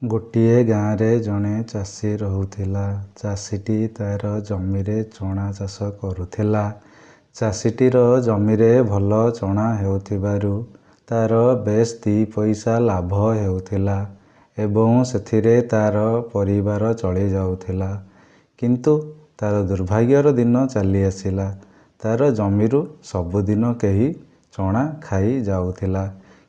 ଗୋଟିଏ ଗାଁରେ ଜଣେ ଚାଷୀ ରହୁଥିଲା। ଚାଷୀଟି ତା'ର ଜମିରେ ଚଣା ଚାଷ କରୁଥିଲା। ଚାଷୀଟିର ଜମିରେ ଭଲ ଚଣା ହେଉଥିବାରୁ ତା'ର ବେଶ୍ 2 ପଇସା ଲାଭ ହେଉଥିଲା ଏବଂ ସେଥିରେ ତା'ର ପରିବାର ଚଳିଯାଉଥିଲା। କିନ୍ତୁ ତା'ର ଦୁର୍ଭାଗ୍ୟର ଦିନ ଚାଲିଆସିଲା। ତା'ର ଜମିରୁ ସବୁଦିନ କେହି ଚଣା ଖାଇ ଯାଉଥିଲା।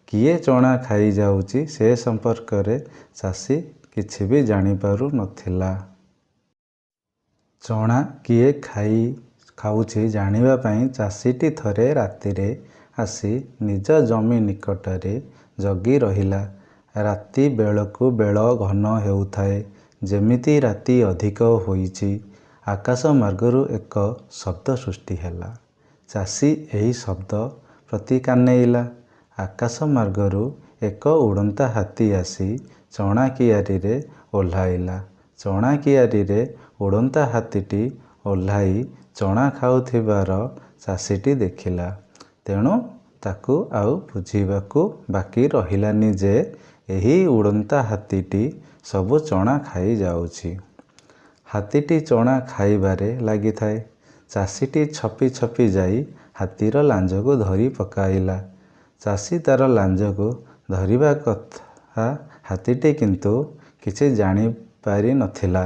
କିଏ ଚଣା ଖାଇଯାଉଛି, ସେ ସମ୍ପର୍କରେ ଚାଷୀ କିଛି ବି ଜାଣିପାରୁ ନଥିଲା। ଚଣା କିଏ ଖାଉଛି ଜାଣିବା ପାଇଁ ଚାଷୀଟି ଥରେ ରାତିରେ ଆସି ନିଜ ଜମି ନିକଟରେ ଜଗି ରହିଲା। ରାତି ବେଳକୁ ବେଳ ଘନ ହେଉଥାଏ। ଯେମିତି ରାତି ଅଧିକ ହୋଇଛି, ଆକାଶ ମାର୍ଗରୁ ଏକ ଶବ୍ଦ ସୃଷ୍ଟି ହେଲା। ଚାଷୀ ଏହି ଶବ୍ଦ ପ୍ରତି କାନେଇଲା। ଆକାଶ ମାର୍ଗରୁ ଏକ ଉଡ଼ନ୍ତା ହାତୀ ଆସି ଚଣା କିଆରିରେ ଓହ୍ଲାଇଲା। ଚଣା କିଆରିରେ ଉଡ଼ନ୍ତା ହାତୀଟି ଓହ୍ଲାଇ ଚଣା ଖାଉଥିବାର ଚାଷୀଟି ଦେଖିଲା। ତେଣୁ ତାକୁ ଆଉ ବୁଝିବାକୁ ବାକି ରହିଲାନି ଯେ ଏହି ଉଡ଼ନ୍ତା ହାତୀଟି ସବୁ ଚଣା ଖାଇଯାଉଛି। ହାତୀଟି ଚଣା ଖାଇବାରେ ଲାଗିଥାଏ। ଚାଷୀଟି ଛପି ଛପି ଯାଇ ହାତୀର ଲାଞ୍ଜକୁ ଧରି ପକାଇଲା। ଚାଷୀ ତା'ର ଲାଞ୍ଜକୁ ଧରିବା କଥା ହାତୀଟି କିନ୍ତୁ କିଛି ଜାଣିପାରି ନଥିଲା।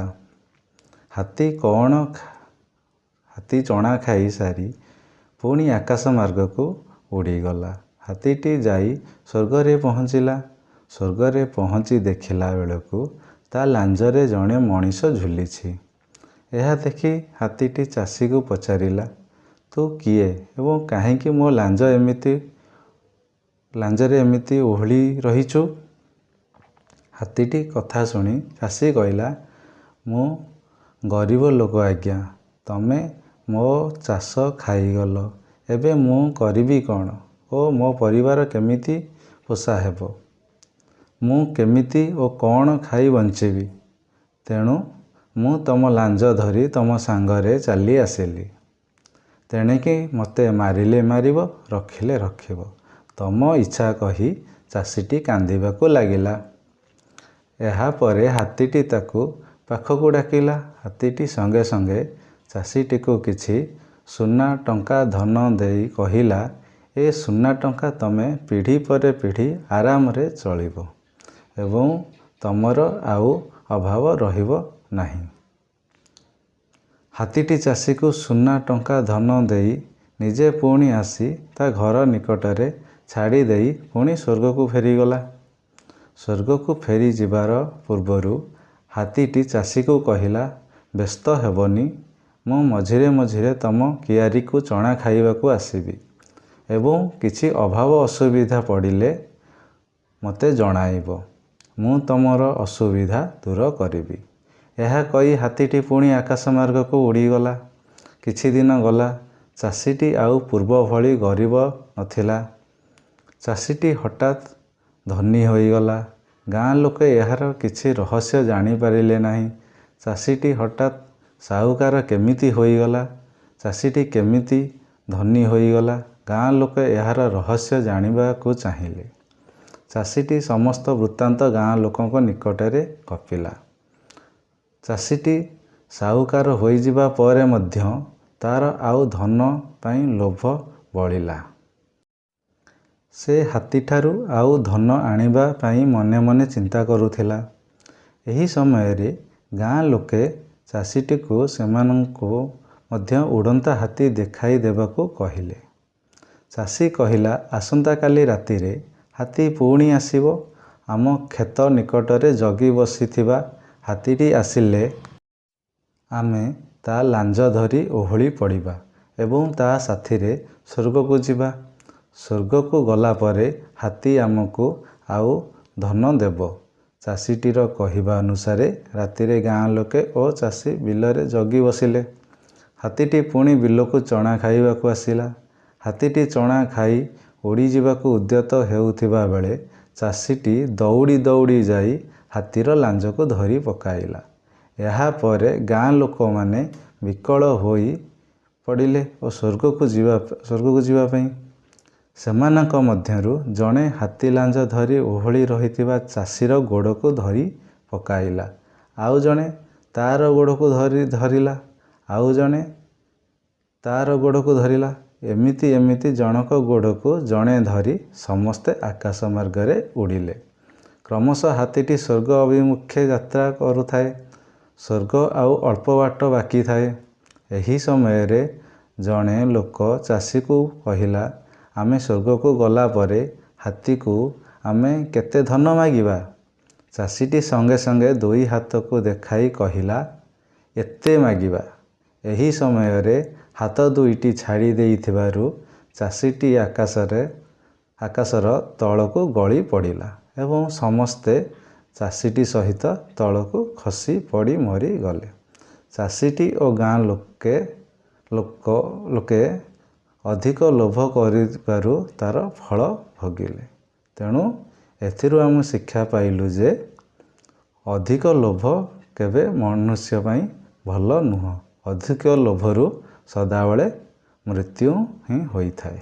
ହାତୀ ଚଣା ଖାଇ ସାରି ପୁଣି ଆକାଶ ମାର୍ଗକୁ ଉଡ଼ିଗଲା। ହାତୀଟି ଯାଇ ସ୍ୱର୍ଗରେ ପହଞ୍ଚିଲା। ସ୍ୱର୍ଗରେ ପହଞ୍ଚି ଦେଖିଲା ବେଳକୁ ତା' ଲାଞ୍ଜରେ ଜଣେ ମଣିଷ ଝୁଲିଛି। ଏହା ଦେଖି ହାତୀଟି ଚାଷୀକୁ ପଚାରିଲା, "ତୁ କିଏ ଏବଂ କାହିଁକି ମୋ ଲାଞ୍ଜରେ ଏମିତି ଓହଳି ରହିଛୁ?" ହାତୀଟି କଥା ଶୁଣି ଚାଷୀ କହିଲା, "ମୁଁ ଗରିବ ଲୋକ ଆଜ୍ଞା! ତମେ ମୋ ଚାଷ ଖାଇଗଲ। ଏବେ ମୁଁ କରିବି କ'ଣ ଓ ମୋ ପରିବାର କେମିତି ପୋଷା ହେବ? ମୁଁ କେମିତି ଓ କ'ଣ ଖାଇ ବଞ୍ଚିବି? ତେଣୁ ମୁଁ ତମ ଲାଞ୍ଜ ଧରି ତମ ସାଙ୍ଗରେ ଚାଲି ଆସିଲି। ତେଣିକି ମୋତେ ମାରିଲେ ମାରିବ, ରଖିଲେ ରଖିବ, ତମ ଇଚ୍ଛା" କହି ଚାଷୀଟି କାନ୍ଦିବାକୁ ଲାଗିଲା। ଏହାପରେ ହାତୀଟି ତାକୁ ପାଖକୁ ଡାକିଲା। ହାତୀଟି ସଙ୍ଗେ ସଙ୍ଗେ ଚାଷୀଟିକୁ କିଛି ସୁନା ଟଙ୍କା ଧନ ଦେଇ କହିଲା, "ଏ ସୁନା ଟଙ୍କା ତମେ ପିଢ଼ି ପରେ ପିଢ଼ି ଆରାମରେ ଚଳିବ ଏବଂ ତମର ଆଉ ଅଭାବ ରହିବ ନାହିଁ।" ହାତୀଟି ଚାଷୀକୁ ସୁନା ଟଙ୍କା ଧନ ଦେଇ ନିଜେ ପୁଣି ଆସି ତା' ଘର ନିକଟରେ ଛାଡ଼ି ଦେଇ ପୁଣି ସ୍ୱର୍ଗକୁ ଫେରିଗଲା। ସ୍ୱର୍ଗକୁ ଫେରିଯିବାର ପୂର୍ବରୁ ହାତୀଟି ଚାଷୀକୁ କହିଲା, "ବ୍ୟସ୍ତ ହେବନି, ମୁଁ ମଝିରେ ମଝିରେ ତମ କିଆରିକୁ ଚଣା ଖାଇବାକୁ ଆସିବି ଏବଂ କିଛି ଅଭାବ ଅସୁବିଧା ପଡ଼ିଲେ ମୋତେ ଜଣାଇବ। ମୁଁ ତମର ଅସୁବିଧା ଦୂର କରିବି।" ଏହା କହି ହାତୀଟି ପୁଣି ଆକାଶ ମାର୍ଗକୁ ଉଡ଼ିଗଲା। କିଛି ଦିନ ଗଲା। ଚାଷୀଟି ଆଉ ପୂର୍ବ ଭଳି ଗରିବ ନଥିଲା। ଚାଷୀଟି ହଠାତ୍ ଧନୀ ହୋଇଗଲା। ଗାଁ ଲୋକେ ଏହାର କିଛି ରହସ୍ୟ ଜାଣିପାରିଲେ ନାହିଁ। ଚାଷୀଟି ହଠାତ୍ ସାହୁକାର କେମିତି ହୋଇଗଲା? ଚାଷୀଟି କେମିତି ଧନୀ ହୋଇଗଲା? ଗାଁ ଲୋକେ ଏହାର ରହସ୍ୟ ଜାଣିବାକୁ ଚାହିଁଲେ। ଚାଷୀଟି ସମସ୍ତ ବୃତ୍ତାନ୍ତ ଗାଁ ଲୋକଙ୍କ ନିକଟରେ ଗପିଲା। ଚାଷୀଟି ସାହୁକାର ହୋଇଯିବା ପରେ ମଧ୍ୟ ତା'ର ଆଉ ଧନ ପାଇଁ ଲୋଭ ବଳିଲା। ସେ ହାତୀଠାରୁ ଆଉ ଧନ ଆଣିବା ପାଇଁ ମନେ ମନେ ଚିନ୍ତା କରୁଥିଲା। ଏହି ସମୟରେ ଗାଁ ଲୋକେ ଚାଷୀଟିକୁ ସେମାନଙ୍କୁ ମଧ୍ୟ ଉଡ଼ନ୍ତା ହାତୀ ଦେଖାଇ ଦେବାକୁ କହିଲେ। ଚାଷୀ କହିଲା, "ଆସନ୍ତା କାଲି ରାତିରେ ହାତୀ ପୁଣି ଆସିବ। ଆମ କ୍ଷେତ ନିକଟରେ ଜଗି ବସିଥିବା ହାତୀଟି ଆସିଲେ ଆମେ ତା' ଲାଞ୍ଜ ଧରି ଓହଳି ପଡ଼ିବା ଏବଂ ତା' ସାଥିରେ ସ୍ୱର୍ଗକୁ ଯିବା। ସ୍ୱର୍ଗକୁ ଗଲାପରେ ହାତୀ ଆମକୁ ଆଉ ଧନ ଦେବ।" ଚାଷୀଟିର କହିବା ଅନୁସାରେ ରାତିରେ ଗାଁ ଲୋକେ ଓ ଚାଷୀ ବିଲରେ ଜଗି ବସିଲେ। ହାତୀଟି ପୁଣି ବିଲକୁ ଚଣା ଖାଇବାକୁ ଆସିଲା। ହାତୀଟି ଚଣା ଖାଇ ଉଡ଼ିଯିବାକୁ ଉଦ୍ୟତ ହେଉଥିବା ବେଳେ ଚାଷୀଟି ଦଉଡ଼ି ଦଉଡ଼ି ଯାଇ ହାତୀର ଲାଞ୍ଜକୁ ଧରି ପକାଇଲା। ଏହାପରେ ଗାଁ ଲୋକମାନେ ବିକଳ ହୋଇ ପଡ଼ିଲେ ଓ ସ୍ୱର୍ଗକୁ ଯିବା ପାଇଁ। ସେମାନଙ୍କ ମଧ୍ୟରୁ ଜଣେ ହାତୀ ଲାଞ୍ଜ ଧରି ଓହଳି ରହିଥିବା ଚାଷୀର ଗୋଡ଼କୁ ଧରି ପକାଇଲା, ଆଉ ଜଣେ ତା'ର ଗୋଡ଼କୁ ଧରି ଧରିଲା, ଆଉ ଜଣେ ତା'ର ଗୋଡ଼କୁ ଧରିଲା। ଏମିତି ଏମିତି ଜଣକ ଗୋଡ଼କୁ ଜଣେ ଧରି ସମସ୍ତେ ଆକାଶ ମାର୍ଗରେ ଉଡ଼ିଲେ। କ୍ରମଶଃ ହାତୀଟି ସ୍ୱର୍ଗ ଅଭିମୁଖେ ଯାତ୍ରା କରୁଥାଏ। ସ୍ୱର୍ଗ ଆଉ ଅଳ୍ପ ବାଟ ବାକି ଥାଏ। ଏହି ସମୟରେ ଜଣେ ଲୋକ ଚାଷୀକୁ କହିଲା, ଆମେ ସ୍ୱର୍ଗକୁ ଗଲା ପରେ ହାତୀକୁ ଆମେ କେତେ ଧନ ମାଗିବା? ଚାଷୀଟି ସଙ୍ଗେ ସଙ୍ଗେ ଦୁଇ ହାତକୁ ଦେଖାଇ କହିଲା, ଏତେ ମାଗିବା। ଏହି ସମୟରେ ହାତ ଦୁଇଟି ଛାଡ଼ି ଦେଇଥିବାରୁ ଚାଷୀଟି ଆକାଶର ତଳକୁ ଗଳି ପଡ଼ିଲା ଏବଂ ସମସ୍ତେ ଚାଷୀଟି ସହିତ ତଳକୁ ଖସି ପଡ଼ି ମରିଗଲେ। ଚାଷୀଟି ଓ ଗାଁ ଲୋକେ ଅଧିକ ଲୋଭ କରିବାରୁ ତା'ର ଫଳ ଭୋଗିଲେ। ତେଣୁ ଏଥିରୁ ଆମେ ଶିକ୍ଷା ପାଇଲୁ ଯେ ଅଧିକ ଲୋଭ କେବେ ମନୁଷ୍ୟ ପାଇଁ ଭଲ ନୁହଁ। ଅଧିକ ଲୋଭରୁ ସଦାବେଳେ ମୃତ୍ୟୁ ହିଁ ହୋଇଥାଏ।